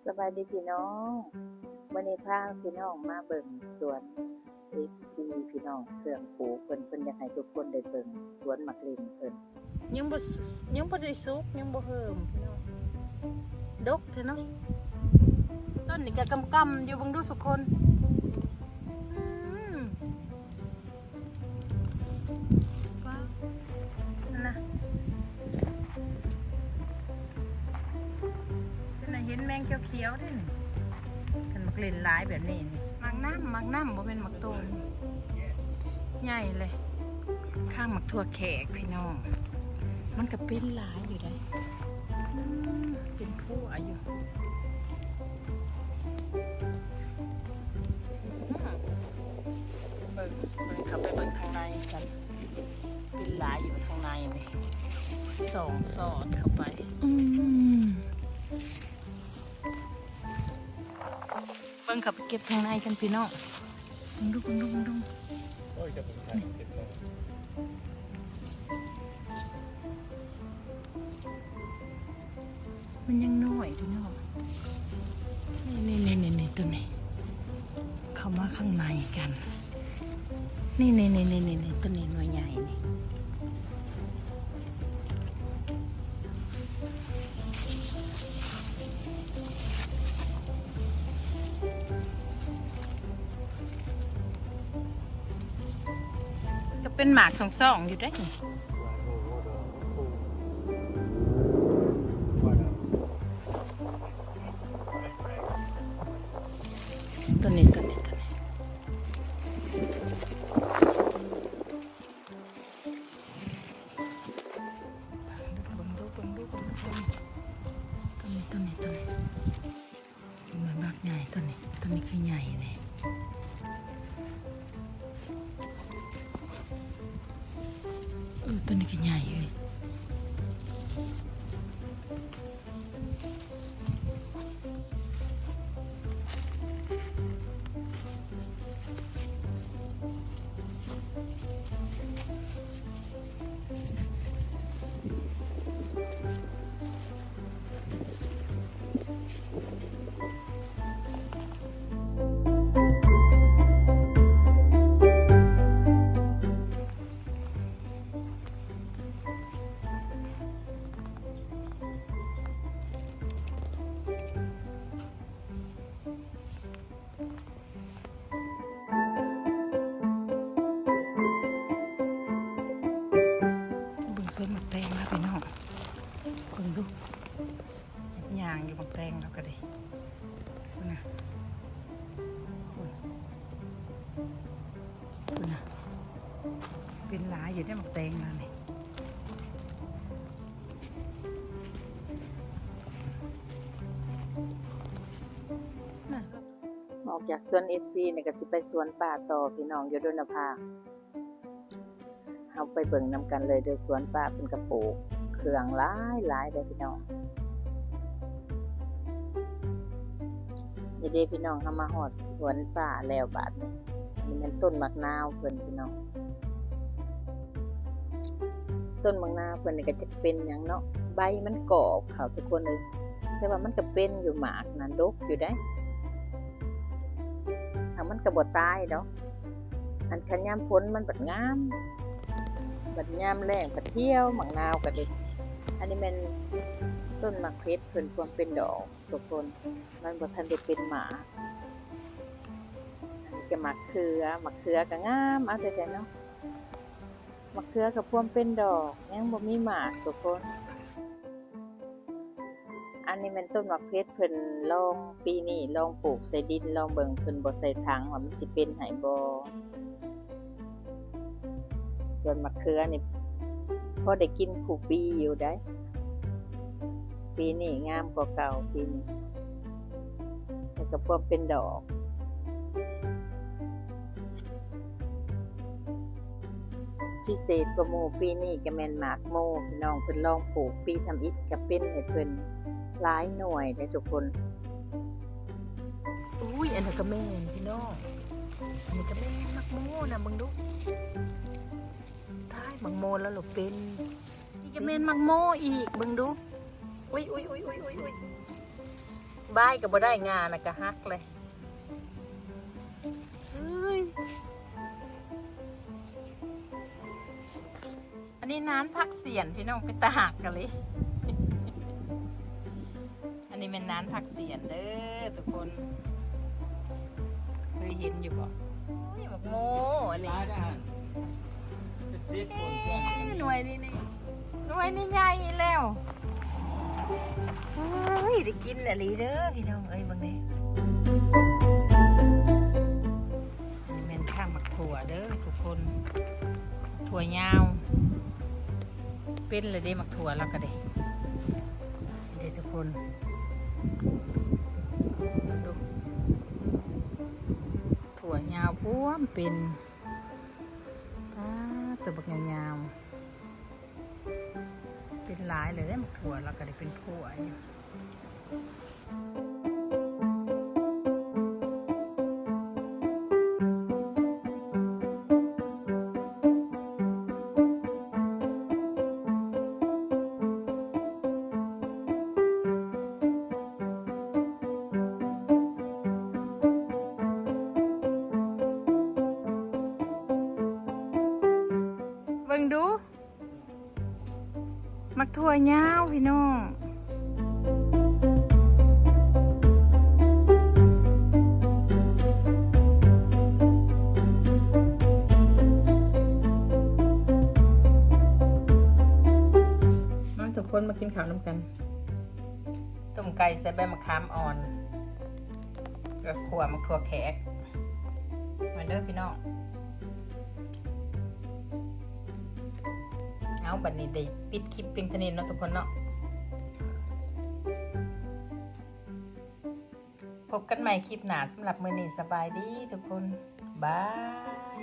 ສະບາຍດີພີ່ນ້ອງ, ມື້ນີ້ພາພີ່ນ້ອງມາເບິ່ງສວນເອັຟຊີພີ່ນ້ອງ, ເຄື່ອງປູກເພິ່ນ, ເພິ່ນຢາກໃຫ້ທຸກຄົນໄດ້ເບິ່ງສວນໝາກເລັ່ນເພິ່ນ. ຍັງບໍ່ ຍັງບໍ່ໄດ້ສຸກ, ຍັງບໍ່ເຫີມພີ່ນ້ອງ, ດົກແທ້ເນາະ. ຕົ້ນນີ້ກໍກຳໆຢູ່, ເບິ່ງດູທຸກຄົນ. ອືມ ວ້າວ ນັ້ນນະ ເປັນນະ ເຫັນແມງຂຽວໆເດ້ນີ້. ຄັນໝາກເລັ່ນຫຼາຍແບບນີ້ນີ້ ໝາກນ້ຳ, ໝາກນ້ຳ ບໍ່ແມ່ນໝາກໂຕນ. ໃຫຍ່ເລີຍ. ຂ້າງໝາກຖົ່ວແຂກພີ່ນ້ອງ, ມັນກໍເປັນຫຼາຍຢູ່ເດ້. ອືມ ເປັນພົວຢູ່. ອືມ ເບິ່ງ ເບິ່ງ ເຂົ້າໄປເບິ່ງທາງໃນກັນ. ເປັນຫຼາຍຢູ່ທາງໃນນີ້, ສ່ອງສອດເຂົ້າໄປ. ອືມ ເບິ່ງ ເຂົ້າໄປເກັບທາງໃນກັນພີ່ນ້ອງ. ເບິ່ງດູ ເບິ່ງດູ ເບິ່ງດູ. ໂອ້ຍ ຈະເປັນໃຜເກັບເລີຍ. ມັນຍັງນ້ອຍພີ່ນ້ອງ. ນີ້ໆໆໆ ໂຕນີ້ ເຂົ້າມາຂ້າງໃນກັນ. ນີ້ໆໆໆໆ ໂຕນີ້ໜ່ວຍໃຫຍ່ນີ້. ກໍເປັນໝາກຊ່ອງໆຢູ່ເດ້ນີ້. ໂຕນີ້ ໂຕນີ້ ໂຕນີ້ ເບິ່ງດູ ເບິ່ງດູ ເບິ່ງດູ ເບິ່ງດູ ໂຕນີ້ ໂຕນີ້ ໂຕນີ້ ໂຕນີ້ ເບິ່ງບັກໃຫຍ່ ໂຕນີ້ ໂຕນີ້ຄືໃຫຍ່ນີ້. ເອີ ໂຕນີ້ກໍໃຫຍ່ເອີຍ. ເບິ່ງສວນໝາກແຕງລາວພີ່ນ້ອງ, ເບິ່ງດູ ຍ່າງຢູ່ໝາກແຕງລາວກໍໄດ້. ພຸ້ນນະ ພຸ້ນ ພຸ້ນນະ ເປັນຫຼາຍຢູ່ເດ້ໝາກແຕງລາວນີ້. ອອກຈາກສວນເອັຟຊີນີ້ກໍຊິໄປສວນປາຕໍ່ພີ່ນ້ອງ ຢູ່ດົນນະພາ. ເຮົາໄປເບິ່ງນຳກັນເລີຍເດີ, ສວນປາເພິ່ນກະປູກເຄື່ອງຫຼາຍໆເດີພີ່ນ້ອງ. ນີ້ເດ້ພີ່ນ້ອງ, ເຮົາມາຮອດສວນປາແລ້ວບາດນີ້. ອັນນີ້ແມ່ນຕົ້ນໝາກນາວເພິ່ນພີ່ນ້ອງ. ຕົ້ນໝາກນາວເພິ່ນນີ້ກໍຈັກເປັນຫຍັງເນາະ, ໃບມັນກອບເຂົ້າທຸກຄົນເອີຍ, ແຕ່ວ່າມັນກໍເປັນຢູ່, ໝາກນັ້ນດົກຢູ່ເດ້. ຫາກມັນກໍບໍ່ຕາຍດອກ. ອັນຄັນຍາມຝົນມັນບັດງາມ, ບັດຍາມແລ້ງບັດຫ່ຽວ, ໝາກນາວກໍດີ. ອັນນີ້ແມ່ນຕົ້ນໝາກເຜັດເພິ່ນພວມເປັນດອກທຸກຄົນ, ມັນບໍ່ທັນໄດ້ເປັນໝາກ. ອັນນີ້ກໍໝາກເຂືອ, ໝາກເຂືອກໍງາມເອົາແທ້ໆເນາະ. ໝາກເຂືອກໍພວມເປັນດອກ, ຍັງບໍ່ມີໝາກທຸກຄົນ. ອັນນີ້ແມ່ນຕົ້ນໝາກເຜັດເພິ່ນລອງ, ປີນີ້ລອງປູກໃສ່ດິນລອງເບິ່ງ, ເພິ່ນບໍ່ໃສ່ຖັງວ່າມັນຊິເປັນໃຫ້ບໍ່. ສ່ວນໝາກເຂືອນີ້ພໍໄດ້ກິນຄູ່ປີຢູ່ໃດ໋. ປີນີ້ງາມກວ່າເກົ່າ, ປີນີ້ແລ້ວກໍພວມເປັນດອກ. ພິເສດກວ່າໝູ່ປີນີ້ກໍແມ່ນໝາກໂມພີ່ນ້ອງ, ເພິ່ນລອງປູກປີທຳອິດກໍເປັນໃຫ້ເພິ່ນຫຼາຍໜ່ວຍເດ້ທຸກຄົນ. ອຸ້ຍ ອັນນັ້ນກໍແມ່ນພີ່ນ້ອງ, ອັນນີ້ກໍແມ່ນໝາກໂມນະ, ເບິ່ງດູ. ຕາຍ ໝາກໂມລະເປັນ. ນີ້ກໍແມ່ນໝາກໂມອີກ, ເບິ່ງດູ. ອຸ້ຍ ອຸ້ຍ ອຸ້ຍ ອຸ້ຍ ອຸ້ຍ ອຸ້ຍ. ບາຍກໍບໍ່ໄດ້ ງ່ານະກະຫັກເລີຍ. ເອີຍ ອັນນີ້ນານຜັກສຽນພີ່ນ້ອງ ເປັນຕາຮັກອີ່ຫຼີ. ອັນນີ້ແມ່ນນານຜັກສຽນເດີທຸກຄົນ ເຄີຍເຫັນຢູ່ບໍ່? ໂອ້ຍ ບັກໂມອັນນີ້ ເປັນສິບ ເອີ ໜ່ວຍນີ້ນີ້ ໜ່ວຍນີ້ໃຫຍ່ແລ້ວ. ໂອ້ຍ ໄດ້ກິນອີ່ຫຼີເດີພີ່ນ້ອງເອີຍ ເບິ່ງເດ້. ອັນນີ້ແມ່ນຂ້າງໝາກຖົ່ວເດີທຸກຄົນ ຖົ່ວຍາວ ເປັນແລ້ວເດ້ ໝາກຖົ່ວລາວກໍໄດ້ ເດ້ທຸກຄົນ ເບິ່ງດູ ຖົ່ວຍາວພວມເປັນ ປາດ ໂຕບັກຍາວໆ ເປັນຫຼາຍເລີຍເດ້ ໝາກຖົ່ວລາວກໍໄດ້ເປັນພົວຢູ່. ເບິ່ງດູ ໝາກຖົ່ວຍາວພີ່ນ້ອງ ມາທຸກຄົນມາກິນເຂົ້ານຳກັນ. ຕົ້ມໄກ່ໃສ່ໃບມະຂາມອ່ອນ ແລ້ວຂົ້ວໝາກຖົ່ວແຂກ ມາເດີພີ່ນ້ອງ. ເອົາ ບັດນີ້ໄດ້ປິດຄລິບພຽງເທົ່ານີ້ເນາະທຸກຄົນເນາະ. ພົບກັນໃໝ່ຄລິບໜ້າ ສຳລັບມື້ນີ້ສະບາຍດີທຸກຄົນ ບາຍ.